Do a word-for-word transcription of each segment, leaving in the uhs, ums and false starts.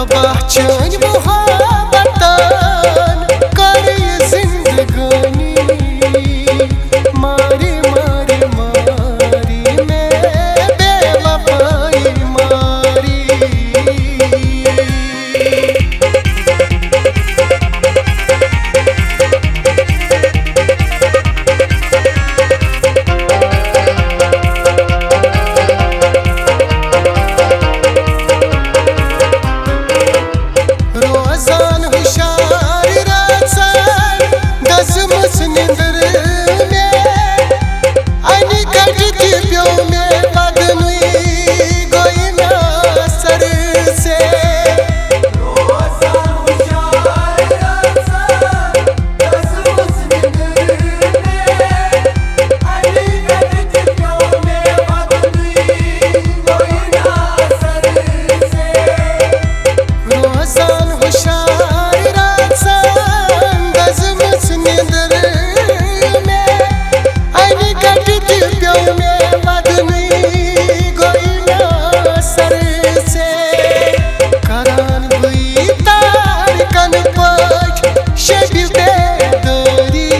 تباہ چٲنۍ محبتن کٔر یہِ زندگٲنی۔ ماری، ماری، ماری مےٚ بے وفٲیی ماری۔ روزان ہُشار رژھن دٔزمٕژ نیٚنٛدٕر مےٚ، انہِ گٹہِ تہِ پیوٚو مےٚ ودنُے، گوٚو نہ سر سے۔ روزان ہُشار رژھن دٔزمٕژ نیٚنٛدٕر مےٚ، انہِ گٹہِ تہِ پیوٚو مےٚ ودنُے، گوٚو نہ سر سے۔ روزان ہُشار رژھن دٔزمٕژ نیٚنٛدٕر مےٚ، انہِ گٹہِ تہِ پیوٚو مےٚ ودنُے، گوٚو نہ سر سے۔ کران بٕے تارکن پٲٹھۍ شبِ بیدٲری،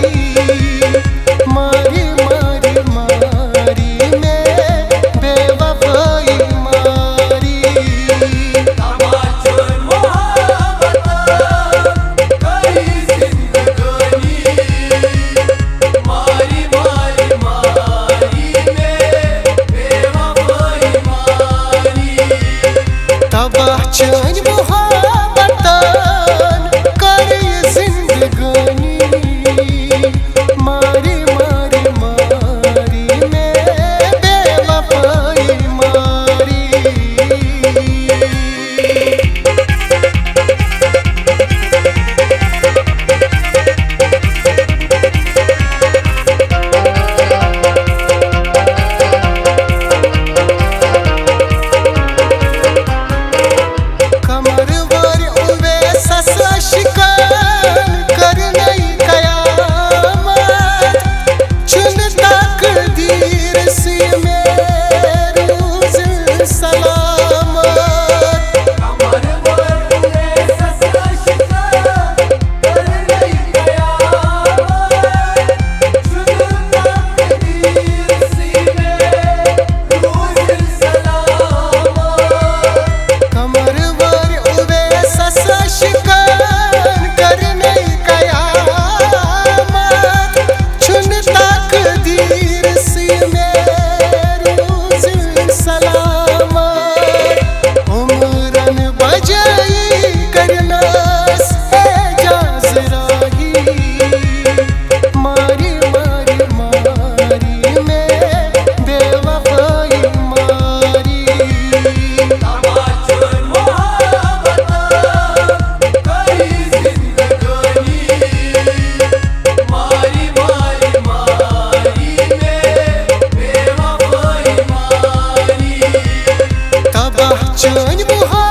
ماری، ماری، ماری مےٚ بے وفٲیی ماری۔ تماچن محبتن کٔر زندگٲنی۔ ماری، ماری، ماری مےٚ بے وفٲیی ماری۔ تباہ چٲنۍ محبتن کٔر یہِ زندگٲنی۔ ماری، ماری، ماری مےٚ بے وفٲیی ماری۔ قمر وٲرۍ اویسس عاشقن کٔر نٔے قیامت، چھُنہٕ تقدیٖرسٕے مےٚ روٗزِن سلامت۔ قمر وٲرۍ اویسس عاشقن کٔر نٔے قیامت، چھُنہٕ تقدیٖرسٕے مےٚ روٗزِن سلامت۔ قمر وٲرۍ اویسس عاشقن کٔر نٔے قیامت، چھُنہٕ تقدیٖرسٕے مےٚ روٗزِن سلامت۔ عمرن بجٲیی کٔرنس اعجاز راہی۔ ماری، ماری، ماری مےٚ بے وفٲیی ماری۔ تماچن محبتن کٔر زندگٲنی۔ ماری، ماری، ماری مےٚ بے وفٲیی ماری۔ تباہ چٲنۍ محبت